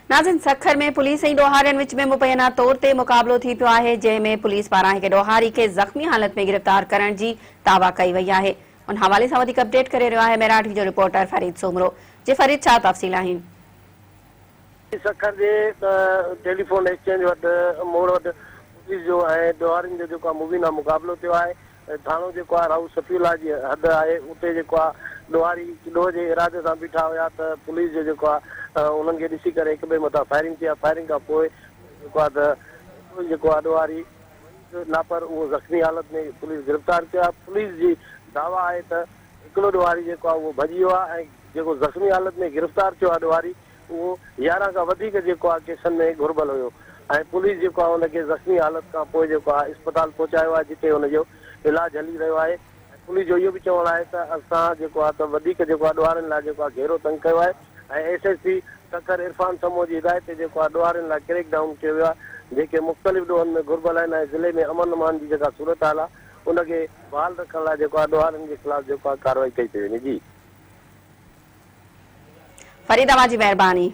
ناظرين سکر ۾ پوليس ۽ ڏوهارين وچ ۾ مبينا طور تي مقابلو ٿي پيو آهي جنهن ۾ پوليس پاران هڪ ڏوهاري کي زخمي حالت ۾ گرفتار ڪرڻ جي دعويٰ ڪئي وئي آهي ان حوالي سان وڌيڪ اپڊيٽ ڪري رهيو آهي ميراٺي جو رپورٽر فريد سومرو جي فريد ڇا تفصيل آهن. سکر جي ٽيليفون ايڪسچينج وٽ موڙ وٽ پوليس جو ۽ ڏوهارين جو جيڪو آهي مبينا مقابلو ٿيو آهي ٿاڻو جيڪو آهي رائو صفي الله جي حد آهي اتي جيڪو آهي ڏوهاري ڏوهه جي ارادي سان بيٺا هيا ته پوليس جو جيڪو آهي انهن کي ڏسي ڪري هڪ ٻئي مٿان فائرنگ ٿي آهي فائرنگ کان پوء جيڪو آهي ته هڪڙو جيڪو آهي ڏوهاري وحيد ناپر اهو زخمي حالت ۾ پوليس گرفتار ڪيو آهي پوليس جي دعويٰ آهي ته هڪڙو ڏوهاري جيڪو آهي اهو ڀڄي ويو آهي ۽ جيڪو زخمي حالت ۾ گرفتار ٿيو آهي ڏوهاري اهو 11 کان وڌيڪ جيڪو آهي ڪيسن ۾ گهربل هيو ۽ پوليس جيڪو آهي ان کي زخمي حالت کان پوء جيڪو آهي اسپتال پهچايو آهي جتي ان جو علاج هلي رهيو آهي ۽ پوليس جو اهو به چوڻ آهي ته اسان جيڪو آهي ته وڌيڪ جيڪو آهي ڏوهارين لاء جيڪو آهي گهيرو تنگ ڪيو آهي ۽ S S P Sukkur Irfan Samoon جي هدايت تي جيڪو آهي ڏوهارين لاء ڪريڪ ڊائون ڪيو ويو آهي جيڪي مختلف ڏوهن ۾ گهربل آهن ۽ ضلعي ۾ امن امان جي جيڪا صورتحال آهي ان کي بحال رکڻ لاء جيڪو آهي ڏوهارين جي خلاف جيڪو آهي ڪارروائي ڪئي پئي وڃي جي. فريد اوهان جي مهرباني.